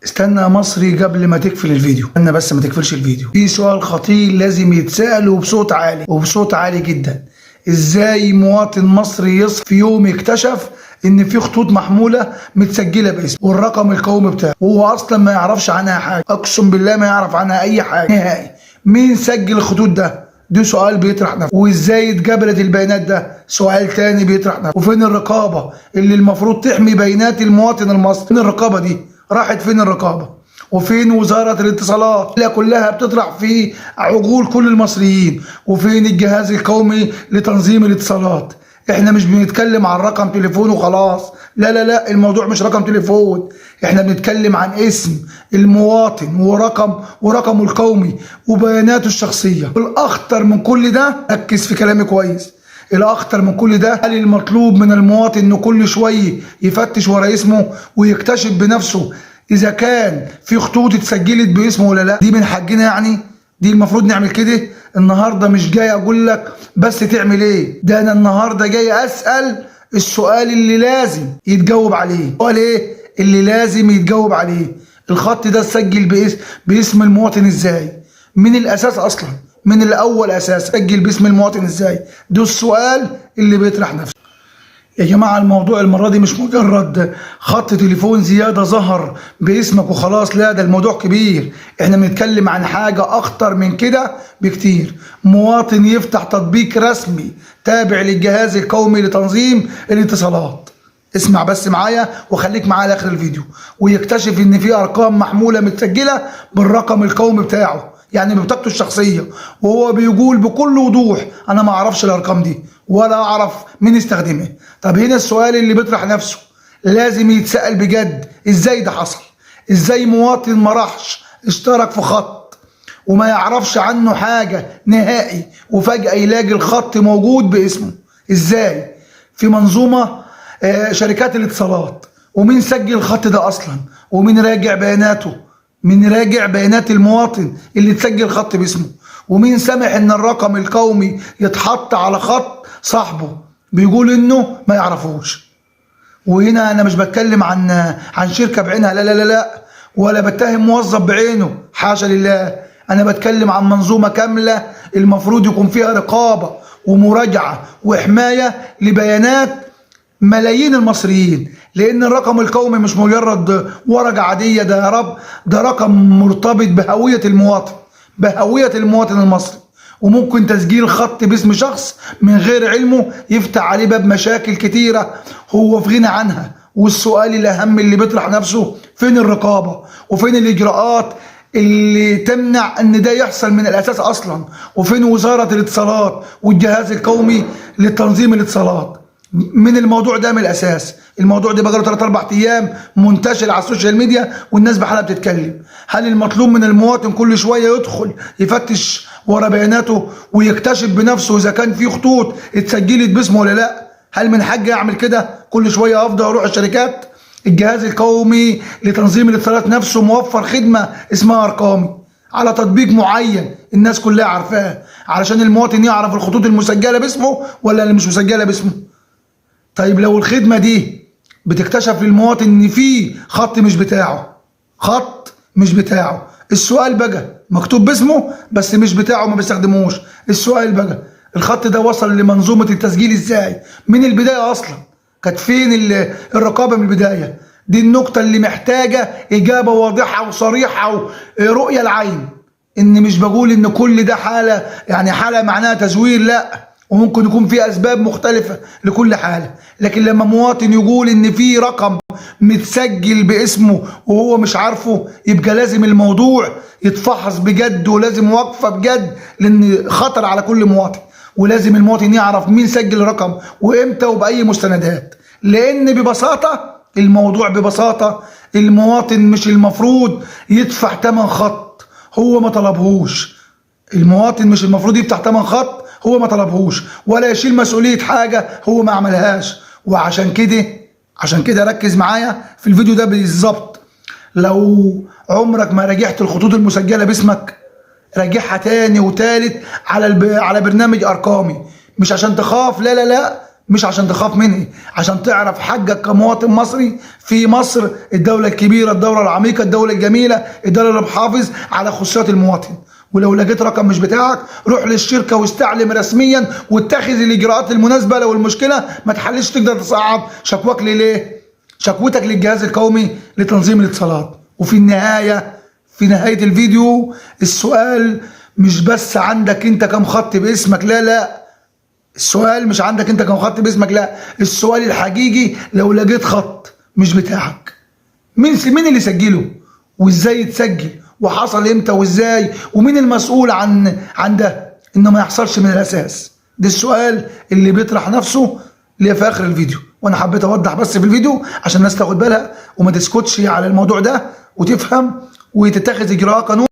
استنى يا مصري قبل ما تقفل الفيديو، استنى بس ما تقفلش الفيديو. في سؤال خطير لازم يتسأل وبصوت عالي، وبصوت عالي جدا. ازاي مواطن مصري يصحى في يوم يكتشف ان في خطوط محمولة متسجلة باسمه والرقم القومي بتاعه، وهو اصلا ما يعرفش عنها حاجة؟ اقسم بالله ما يعرف عنها اي حاجة نهائي. مين سجل الخطوط ده؟ ده سؤال بيطرح نفسه. وازاي اتجبلت البيانات ده؟ سؤال تاني بيطرح نفسه. وفين الرقابة اللي المفروض تحمي بيانات المواطن المصري؟ فين الرقابة دي؟ راحت فين الرقابة؟ وفين وزارة الاتصالات؟ لا كلها بتطرح في عقول كل المصريين. وفين الجهاز القومي لتنظيم الاتصالات؟ احنا مش بنتكلم عن رقم تليفون وخلاص، لا لا لا، الموضوع مش رقم تليفون، احنا بنتكلم عن اسم المواطن ورقمه القومي وبياناته الشخصية. الاخطر من كل ده، ركز في كلامي كويس، الاخطر من كل ده، هل المطلوب من المواطن انه كل شوية يفتش ورا اسمه ويكتشف بنفسه اذا كان في خطوط اتسجلت باسمه ولا لا؟ دي من حقنا يعني؟ دي المفروض نعمل كده؟ النهارده مش جاي اقول لك بس تعمل ايه، ده انا النهارده جاي اسال السؤال اللي لازم يتجاوب عليه. سؤال ايه اللي لازم يتجاوب عليه؟ الخط ده اتسجل باسم المواطن ازاي من الاساس اصلا؟ من الاول اساس سجل باسم المواطن ازاي؟ ده السؤال اللي بيطرح نفسه. يا جماعة الموضوع المرة دي مش مجرد خط تليفون زيادة ظهر باسمك وخلاص، لا ده الموضوع كبير. احنا بنتكلم عن حاجة اخطر من كده بكتير. مواطن يفتح تطبيق رسمي تابع للجهاز القومي لتنظيم الاتصالات، اسمع بس معايا وخليك معايا لاخر الفيديو، ويكتشف ان في ارقام محمولة متسجلة بالرقم القومي بتاعه، يعني ببطاقته الشخصية، وهو بيقول بكل وضوح انا ما اعرفش الارقام دي ولا اعرف مين استخدمها. طب هنا السؤال اللي بيطرح نفسه لازم يتسأل بجد، ازاي ده حصل؟ ازاي مواطن ما راحش اشترك في خط وما يعرفش عنه حاجة نهائي، وفجأة يلاقي الخط موجود باسمه؟ ازاي في منظومة شركات الاتصالات؟ ومين سجل الخط ده اصلا؟ ومين راجع بياناته؟ مين راجع بيانات المواطن اللي تسجل خط باسمه؟ ومين سمح ان الرقم القومي يتحط على خط صاحبه بيقول انه ما يعرفوش؟ وهنا انا مش بتكلم عن شركة بعينها، لا لا لا لا، ولا بتهم موظف بعينه، حاشا لله. انا بتكلم عن منظومة كاملة المفروض يكون فيها رقابة ومراجعة وحماية لبيانات ملايين المصريين، لان الرقم القومي مش مجرد ورقة عادية، ده يا رب ده رقم مرتبط بهوية المواطن، بهوية المواطن المصري. وممكن تسجيل خط باسم شخص من غير علمه يفتح عليه باب مشاكل كتيرة هو في غنى عنها. والسؤال الأهم اللي بيطرح نفسه، فين الرقابة وفين الإجراءات اللي تمنع ان ده يحصل من الأساس أصلا؟ وفين وزارة الاتصالات والجهاز القومي لتنظيم الاتصالات من الموضوع ده من الاساس؟ الموضوع ده بقاله 3 4 ايام منتشر على السوشيال ميديا والناس بحالها بتتكلم. هل المطلوب من المواطن كل شوية يدخل يفتش ورا بياناته ويكتشف بنفسه اذا كان في خطوط اتسجلت باسمه ولا لا؟ هل من حقي اعمل كده كل شوية افضل اروح الشركات؟ الجهاز القومي لتنظيم الاتصالات نفسه موفر خدمة اسمها ارقامي على تطبيق معين الناس كلها عارفاه، علشان المواطن يعرف الخطوط المسجلة باسمه ولا اللي مش مسجله باسمه. طيب لو الخدمة دي بتكتشف للمواطن ان في خط مش بتاعه، خط مش بتاعه، السؤال بقى مكتوب باسمه بس مش بتاعه ما بيستخدموش، السؤال بقى الخط ده وصل لمنظومة التسجيل ازاي من البداية اصلا؟ كانت فين الرقابة من البداية؟ دي النقطة اللي محتاجة إجابة واضحة وصريحة ورؤية العين. إن مش بقول إن كل ده حالة، يعني حالة معناها تزوير، لا، وممكن يكون في اسباب مختلفة لكل حاله، لكن لما مواطن يقول ان في رقم متسجل باسمه وهو مش عارفه، يبقى لازم الموضوع يتفحص بجد، ولازم وقفه بجد، لان خطر على كل مواطن، ولازم المواطن يعرف مين سجل الرقم وامتى وباي مستندات. لان ببساطة الموضوع ببساطة المواطن مش المفروض يدفع تمن خط هو ما طلبهوش. المواطن مش المفروض يفتح تمن خط هو ما طلبهوش، ولا يشيل مسؤولية حاجة هو ما عملهاش. وعشان كده، عشان كده ركز معايا في الفيديو ده بالظبط. لو عمرك ما راجعت الخطوط المسجلة باسمك، راجعها تاني وتالت على برنامج ارقامي، مش عشان تخاف، لا لا لا، مش عشان تخاف مني، عشان تعرف حقك كمواطن مصري في مصر، الدولة الكبيرة، الدولة العميقة، الدولة الجميلة، الدولة اللي بحافظ على خصوصيات المواطن. ولو لقيت رقم مش بتاعك روح للشركة واستعلم رسميا واتخذ الإجراءات المناسبة. لو المشكلة ما تحلش تقدر تصعد شكواك ليه؟ شكوتك للجهاز القومي لتنظيم الاتصالات. وفي النهاية، في نهاية الفيديو، السؤال مش بس عندك انت كم خط باسمك، لا لا، السؤال مش عندك انت كم خط باسمك، لا، السؤال الحقيقي لو لقيت خط مش بتاعك، مين اللي سجله، وازاي يتسجل، وحصل امتى وازاي، ومين المسؤول عن ده انه ما يحصلش من الاساس. ده السؤال اللي بيطرح نفسه ليه في اخر الفيديو. وانا حبيت اوضح بس في الفيديو عشان الناس تاخد بالها وما تسكتش على الموضوع ده وتفهم وتتخذ اجراء قانوني.